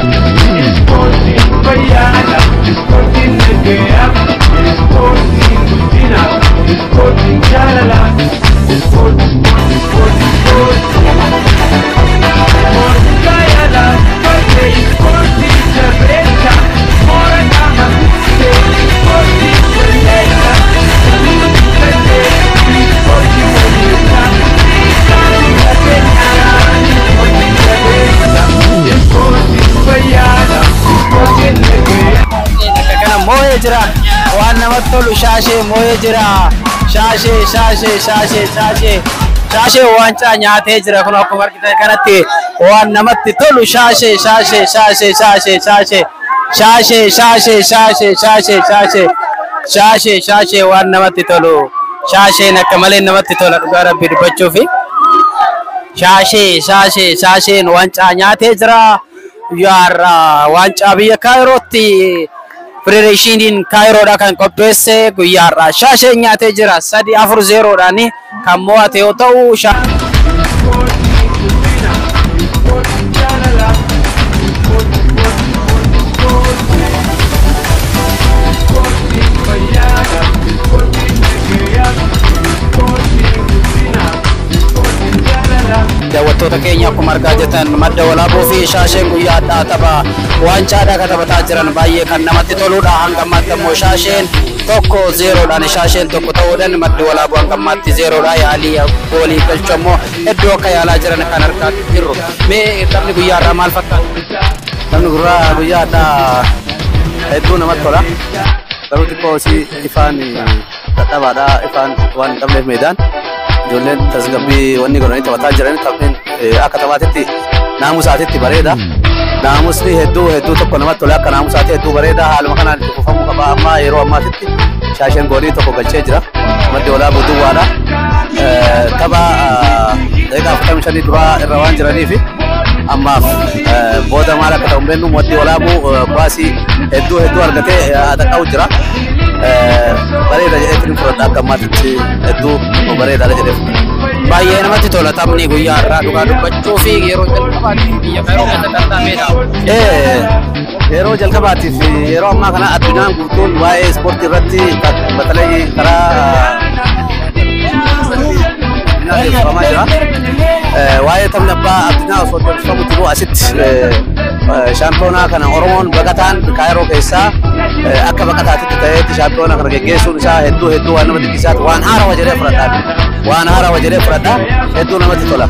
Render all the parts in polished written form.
Ispoortiin fayyaadha, ispoortiin nagayaa, ispoortiin guddina, ispoortiin jaalala, ispoortii, ispoortii, ispoortii. Morkaa yaala, farde ispoortii jabeessa, moora qaama guutee, ispoortii balleessa, sammuu guddisee, ispoortii wayyeessa, ispoortii jabeessa, ispoortiin fayyaadha, ispoortiin nagayaa. Akka kana moo'ee jira. Waan namatti tolu, Shaashee moo'ee jira. Shaashee, Shaashee, Shaashee, Shaashee, Shaashee waancaa nyaatee jira. Kun akkuma argitan kanatti waan namatti tolu, Shaashee, Shaashee, Shaashee, Shaashee, Shaashee, Shaashee, Shaashee, Shaashee, Shaashee, Shaashee, Shaashee, Shaashee, waan namatti tolu. Shaasheen akka malee namatti tola, dhugaa Rabbii dubbachuufi. Shaashee, Shaashee, Shaasheen waancaa nyaatee jira. Guyyaa waancaa biyya Kaayirootti federeeshiniin Kaayiroodha kan qopheesse, guyyaa har'aa Shaasheen nyaatee jira. 3 4 0dhaan kan mo'ate yoo ta'u. Ispoortiin guddina, ispoortiin jaalala, ispoortii, ispoortii, ispoortii. Ispoortiin fayyaadha, ispoortiin nagayaa, ispoortiin guddina, ispoortiin jaalala. Daawwattoota keenya, akkuma argaa jirtan Madda Walaabuu fi Shaasheen guyyaa addaa tapha waancaadha kan taphataa jiran, baay'ee kan namatti toludha. Hanga ammaatti immoo Shaasheen 1-0dhaan, Shaasheen 1 ta'uudhaan, Madda Walaabuu hanga ammaatti 0dha. Yaalii goolii galchuu immoo hedduu akka yaalaa jiran kan argaa jirru. Mee taphni guyyaa irraa maal fakkaata? Taphni gurraa guyyaa addaa hedduu namatti tola. Garuu xiqqoo isii ifaan dadhabaadha. Ifaan waan hin qabneef meedaan ijoolleen tasgabbii wanni godhanii taphataa jiran, taphni akka taphaatitti naamusaatitti bareeda. Naamusni hedduu hedduu tokko namatti tola, akka naamusaatti hedduu bareeda, haaluma kanaan itti fufamuu qaba. Amma yeroo ammaatitti Shaasheen goolii 1 galchee jira. Maddi Walaabuu duwwaadha. Tapha daqiiqaa 45 duraa irra waan jiraniif ammaaf booda maal akka ta'u hin beeknu. Maddi Walaabuu baasii hedduu hedduu argatee ataqqa'u jira. Bareeda jedhee fudhadha, akka ammaatitti hedduu bareedaadha jedhee fudhadha. Baay'ee namatti tola taphni guyyaa har'aa, dhugaa dubbachuu fi yeroo jalqabaatiif biyya Kaayiroo keessatti kan taphatameedha. Yeroo jalqabaatiif, yeroo ammaa kana addunyaan guutuun waa'ee ispoortii irratti batalii karaa addunyaa deemsifamaa jira. Waa'ee taphni abbaa addunyaa osoo deemsifamu jiru asitti shaampiyoonaa kana Oromoon baqataan Kaayiroo keessaa akka baqataatitti ta'eetti shaampiyoonaa kana geggeessuun isaa hedduu hedduu waan nama dinqisiisaati. Waan haarawa jedhee fudhadha. Waan haarawa jedhee fudhadha. Hedduu namatti tola.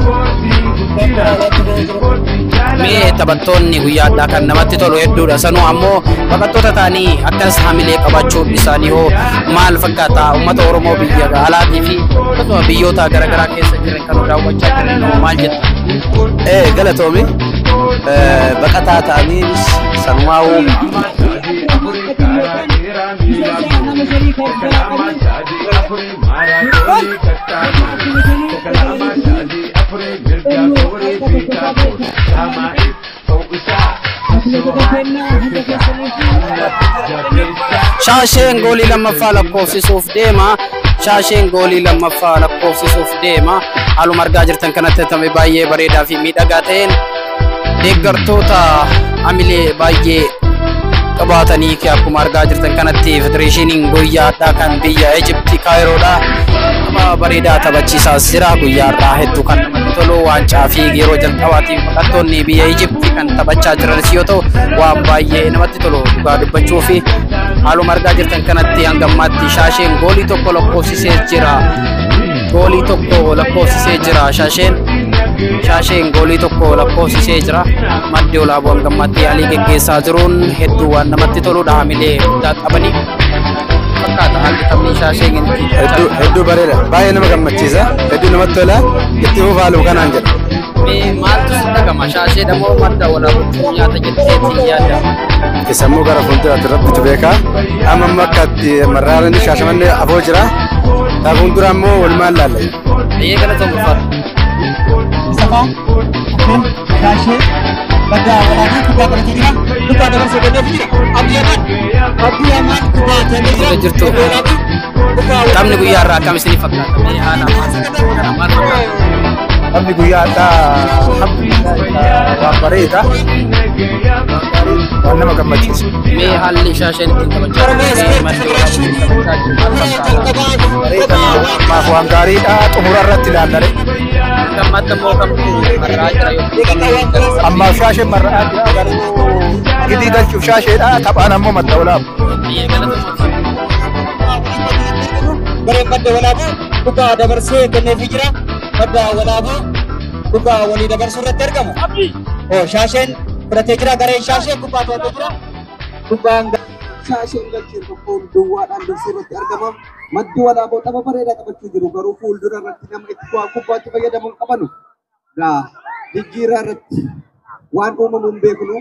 Mee taphattoonni guyyaa addaa kan namatti tolu hedduudha. Sanuu ammoo baqattoota ta'anii akkas hamilee qabaachuun isaanii hoo maal fakkaata? Uummata Oromoo biyya alaatii fi akkasuma biyyoota garaagaraa keessa jiran kan daawwachaa jiran hoo maal jetta? Galatoomi. Baqataa ta'anii sanumaa'uu Shaasheen goolii lammaffaa lakkoofsisuuf deema. Shaasheen goolii lammaffaa lakkoofsisuuf deema. Haaluma argaa jirtan kanatti taphni baay'ee bareedaa fi miidhagaa ta'een deeggartoota hamilee baay'ee qabaatanii akkuma argaa jirtan kanatti federeeshiniin guyyaa addaa kan biyya Ijiptii Kaayiroodha. Tapha bareedaa taphachiisaas jira. Guyyaa har'aa hedduu kan namatti tolu, waancaa fi yeroo jalqabaatiif baqattoonni biyya Ijiptii kan taphachaa jiranis yoo ta'u, waan baay'ee namatti tolu dhugaa dubbachuu fi haaluma argaa jirtan kanatti hanga ammaatti Shaasheen goolii 1 lakkoofsisee jira. Goolii 1 lakkoofsisee jira Shaasheen. Shaasheen goolii 1 lakkoofsisee jira. Maddi Walaabuu hanga ammaatti yaalii geggeessaa jiruun hedduu waan namatti toludha. Hamilee guddaa qabanii fakkaata haalli taphni Shaasheen itti Hedduu hedduu bareeda. Baay'ee nama gammachiisa. Hedduu namatti tola. Itti fufaa haaluma kanaan jedha. Mee maaltu sitti dhagama? Shaashee moo Madda Walaabuutu nyaata jetteetii yaadda? Sammuu gara fuulduraatti Rabbitu beeka. Amma amma akka itti marraaran Shaashamannee afoo jira. Taa fuuldura immoo walumaan laalla. Biyyee galatoon ulfaatu. Mustafaa Hussein Shaashee Badda Walaabuu kubbaa qabatee jira. Kubbaa dabarsee kenneef jira. Abdii Amaan, Abdii Amaan kubbaa kennee jira. Jirtu. Kubbaa Taphni guyyaa har'aa akkam isinii fakkaata? Mee haala ammaa kana maal fakkaata? Taphni guyyaa addaa, alhamdulillah, waan bareeda. Waan nama gammachiisu. Mee haalli Shaasheen ittiin taphachaa jiru Maddi Walaabuu ittiin taphachaa jiru maal fakkaata? Ammaaf waan gaariidha, xumura irratti ilaallare. Gammaatti immoo kamtu marraa jira yookiin kamtu Ammaaf Shaasheen marraa jira, garuu gidii galchuuf Shaasheedha, taphaan ammoo Madda Walaabu. Biyyee galatoomuu. Gareen Madda Walaabuu kubbaa dabarsee kenneefii jira. Madda Walaabuu kubbaa walii dabarsuu irratti argamu. Shaasheen fudhatee jira. Gareen Shaasheen kubbaa to'atee jira. Kubbaan Shaasheen galchee tokkoon duwwaadhaan dursee irratti argama. Maddi Walaaboo tapha bareedaa taphachuu jiru, garuu fuuldura irratti nama itti kubbaatti fayyadamuun qabanu. Gaa jijjiirraa irratti waan uumamu hin beeknu.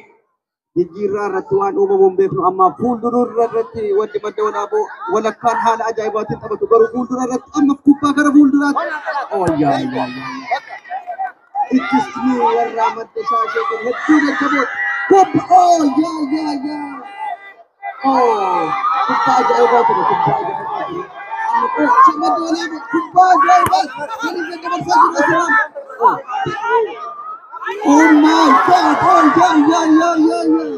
Jijjiirraa irratti waan uumamu hin beeknu. Amma fuuldura irratti wanti Madda Walaaboo walakkaan haala ajaa'ibaatiin taphatu, garuu fuuldura irratti amma kubbaa gara fuulduraatti. Oh yaa yaa yaa. Ittisni warra Madda Shaashee kun hedduu jajjaboodha. Kubbaa, oh yaa yaa yaa. Oh, kubbaa ajaa'ibaa ture, kubbaa ajaa'ibaa ture. Amma oh, Madda Walaaboo kubbaa ajaa'ibaa waliin dabarsaa jiru asirraan. Oh. Oh my God! Oh yeah yeah yeah yeah yeah!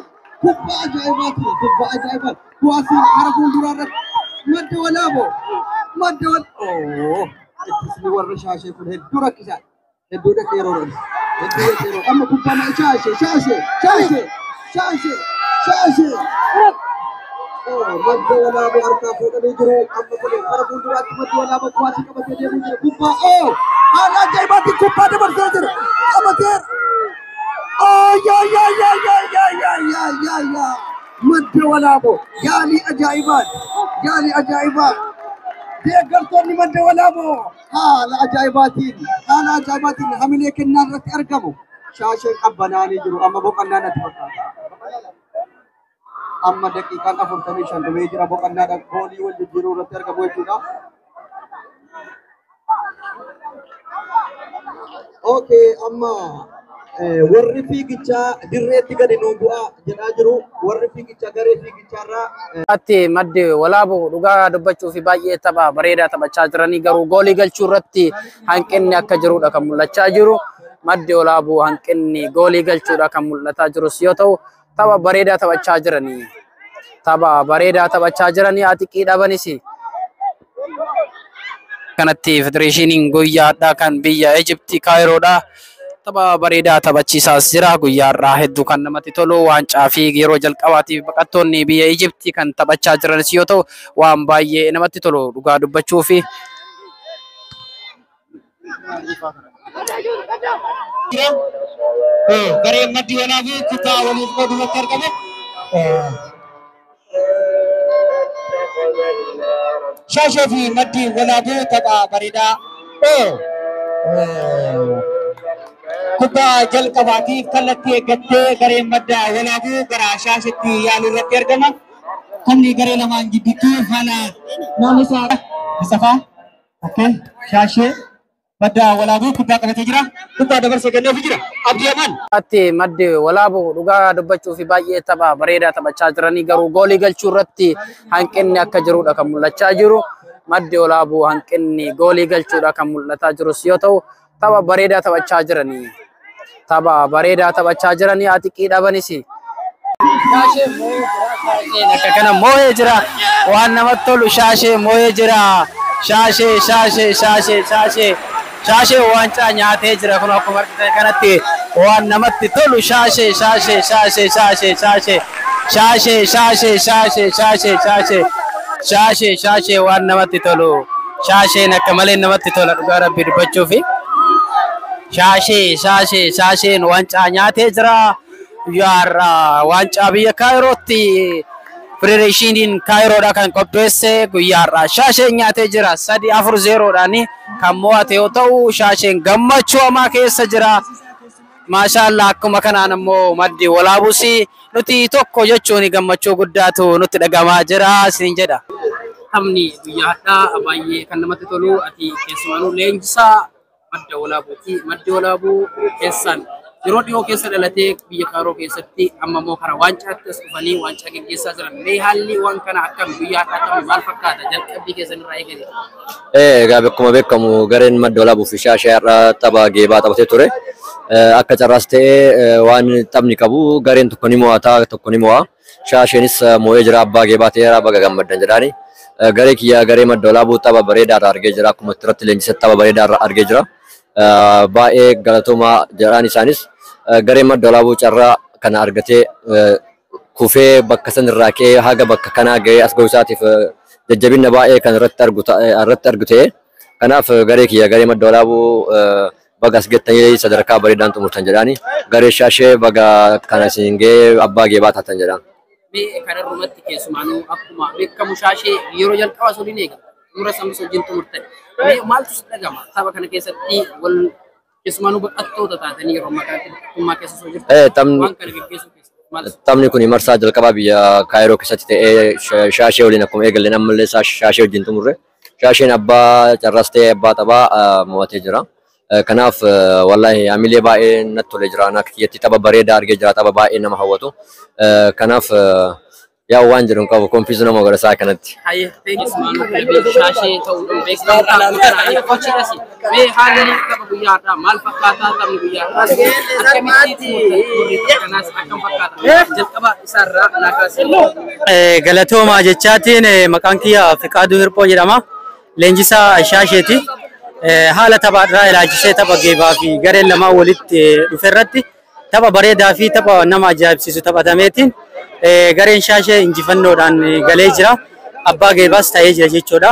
Kubbaa ajaa'ibaa ture, kubbaa ajaa'ibaa. Kuwaasiin gara fuulduraa irratti Madda Walaaboo, Madda Wal. Oh, ittisni warra Shaashee kun hedduu rakkisaadha. Hedduu dhedheeroodha. Hedduu dhedheeroodha. Amma kubbaa Shaashee, Shaashee, Shaashee, Shaashee, Shaashee. Oh, Madda Walaaboo harkaa fuudhanii jiru. Amma kun gara fuulduraatti Madda Walaaboo kuwaasii qabatee deemuu jira. Kubbaa, oh, haala ajaa'ibaatiin kubbaa dabarsee jira. Qabateera. Oh, yeah, yeah, yeah, yeah, yeah, yeah, yeah, yeah, yeah. Madda Walaaboo yaalii ajaa'ibaa, yaalii ajaa'ibaa. Deeggartoonni Madda Walaaboo haala ajaa'ibaatiin hamilee kennaa irratti argamu. Shaasheen qabbanaanii jiru. Amma boqonnaa natti fakkaata. Amma daqiiqaan 45 dhumee jira, boqonnaadhaan goolii wal jijjiiruu irratti argamu jechuudha. Okay, amma warri fiigichaa dirreetti gadi nuu bu'aa jedhaa jiru. Warri fiigichaa garee fiigichaarraa Atti Maddi Walaabuu dhugaa dubbachuu fi baay'ee tapha bareedaa taphachaa jiranii, garuu goolii galchuu irratti hanqinni akka jirudha kan mul'achaa jiru. Maddi Walaabuu hanqinni goolii galchuudha kan mul'ataa jirus yoo ta'u, tapha bareedaa taphachaa jiranii. Tapha bareedaa taphachaa jiranii xiqqii dhabanis. Kanatti federeeshiniin guyyaa har'aa kan biyya Ijiptii Kaayiroodha. Tapha bareedaa taphachiisaas jira. Guyyaa har'aa hedduu kan namatti tolu, waancaa fi yeroo jalqabaatiif baqattoonni biyya Ijiptii kan taphachaa jiranis yoo ta'u, waan baay'ee namatti tolu dhugaa dubbachuu fi jira. Gareen Maddi Walaabuu kubbaa waliif qooduu irratti argame. Shaashee fi Maddi Walaabuu tapha bareedaa. Kubbaa jalqabaatiif kallattii eeggattee gareen Madda Walaabuu gara Shaashetti yaaluu irratti argama. Taphni garee lamaan gidduutti haala naamusaa. Mustafaa. Okay. Shaashee. Madda Walaabuu kubbaa qabatee jira. Kubbaa dabarsee kenneefii jira. Abdii Amaan. Atti Maddi Walaabuu dhugaa dubbachuu fi baay'ee tapha bareedaa taphachaa jiranii, garuu goolii galchuu irratti hanqinni akka jirudha kan mul'achaa jiru. Maddi Walaabuu hanqinni goolii galchuudha kan mul'ataa jirus yoo ta'u, tapha bareedaa taphachaa jiranii. Tapha bareedaa taphachaa jiranii xiqqii dhabanis. Shaashee moo'ee jira. Shaasheen akka kana moo'ee jira. Waan namatti tolu, Shaashee moo'ee jira. Shaashee, Shaashee, Shaashee, Shaashee. Shaashee waancaa nyaatee jira, kun akkuma argitan kanatti waan namatti tolu. Shaashee, Shaashee, Shaashee, Shaashee, Shaashee, Shaashee, Shaashee, Shaashee, Shaashee, Shaashee, Shaashee, Shaashee, waan namatti tolu. Shaasheen akka malee namatti tola dhugaa Rabbii dubbachuufi. Shaashee, Shaashee, Shaasheen waancaa nyaatee jira. Guyyaa waancaa biyya Kaayirootti federeeshiniin Kaayiroodha kan qopheesse, guyyaa har'aa Shaasheen nyaatee jira. 3 4 0dhaan kan mo'ate yoo ta'u, Shaasheen gammachuu hamaa keessa jira. Maashaallah, akkuma kanaan immoo Maddi Walaabuus nuti tokko jechuun gammachuu guddaatu nutti dhagamaa jira isin jedha. Taphni guyyaa har'aa baay'ee kan namatti tolu, ati keessumaanuu leenjisaa Madda Walaabuuti. Maddi Walaabuu keessaan yeroo dhiyoo keessa dhalatee biyya Kaayiroo keessatti amma immoo karaa waancaatti as dhufanii waancaa geggeessaa jiran. Mee haalli waan kana akkam, guyyaa har'aa taphni maal fakkaata, jalqabbii keessan irraa eegale? Egaa akkuma beekamu gareen Madda Walaabuu fi Shaashee har'a tapha geebaa taphatee ture. Akka carraas ta'ee waan taphni qabu gareen tokko ni mo'ata tokko ni mo'a. Shaasheenis mo'ee jira abbaa geebaa ta'eera baga gammaddan jedhaani. Garee kiyya garee Madda Walaabuu tapha bareedaa irraa argee jira. Akkuma irratti leenjisa tapha bareedaa irraa argee jira. Baay'ee galatoomaa jedhaan isaanis gareen Madda Walaabuu carraa kana argatee kufee bakka san irraa ka'ee haga bakka kanaa ga'ee as ga'uu isaatiif jajjabina baay'ee kan irratti argu ta'e. Kanaaf garee kiyya garee Madda Walaabuu baga as geettanii sadarkaa bareedaan xumurtan jedhaani. Garee Shaashee baga kana isin ga'ee abbaa geebaa taatan jedhaan. Mee kanarrumatti keessumaanuu akkuma beekamu Shaashee yeroo jalqabaa osoo hin eegamu xumura sammuu wajjin xumurtan. Mee maaltu si dhagama tapha kana keessatti wal keessumaanuu baqattoota taatanii yeroo ammaa kanatti baqattummaa keessa osoo jirtan waan kana geggeessuu keessatti maal Taphni kun marsaa jalqabaa biyya Kaayiroo keessatti ta'ee Shaashee waliin akkuma eegalle ammallee Shaashee wajjin xumurre. Shaasheen abbaa carraas ta'ee abbaa taphaa mo'atee jira. Kanaaf wallahi hamilee baay'ee natti tolee jira. Akka kiyyatti tapha bareedaa argee jira. Tapha baay'ee nama hawwatu. Kanaaf yaa waan jedhu hin qabu. Konfiizu nama godha isaa kanatti. Keessumaanuu kilabii Shaashee ta'uudhaan beekamu kochiidhas. Mee haalli tapha guyyaa har'aa maal fakkaataa taphni guyyaa har'aas akkamitti xumurri tapha kanaas akkam fakkaata? Jalqaba isaarraa naa kaasee. Galatoomaa jechaatiin maqaan kiyya Fiqaaduu Hirphoo jedhama. Leenjisaa Shaasheeti. Haala taphaadhaa ilaalchisee tapha geebaa fi gareen lamaan walitti dhufe irratti tapha bareedaa fi tapha nama ajaa'ibsiisu taphatameetiin gareen Shaashee injifannoodhaan galee jira. Abbaa geebaas ta'ee jira jechuudha.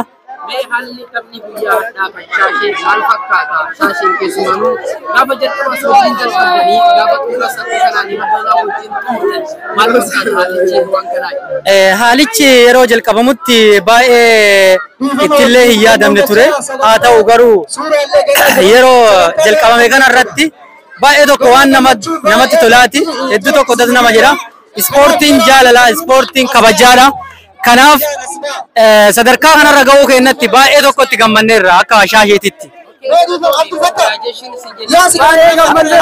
Mee haalli taphni guyyaa har'aa kan Shaashee maal fakkaata? Shaasheen keessumaanuu gaafa jalqaba wajjin jalqabanii gaafa xumura sammuu kanaan Madda Walaabuu wajjin xumurtan maal fakkaata haalichi waan kanaa? Haalichi yeroo jalqabamutti baay'ee ittillee hin yaadamne ture. Haa ta'u garuu yeroo jalqabame kana irratti baay'ee tokko waan namatti tolaati. Hedduu tokko tas nama jedha. Ispoortiin jaalalaa, ispoortiin kabajaadha. Kanaaf sadarkaa kanarra ga'uu keenyatti baay'ee tokkotti gammanneerra akka Shaasheetitti.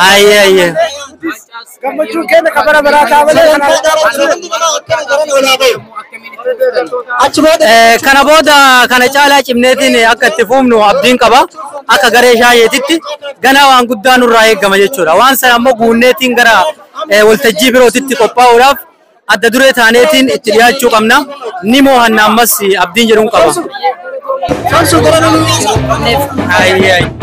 Ayyee ayyee. Gammachuun keenya kabara baraa taabalee Kana booda kana caalaa cimneetiin akka itti fufnu abdiin qaba. Akka garee Shaasheetitti ganaa waan guddaa nurraa eegama jechuudha. Waan sana ammoo guunneetiin gara waltajjii birootitti qophaa'uudhaaf adda duree taaneetiin itti dhiyaachuu qabna. Ni moo'anna ammas abdiin jedhuun qaba. Ayyee ayyee.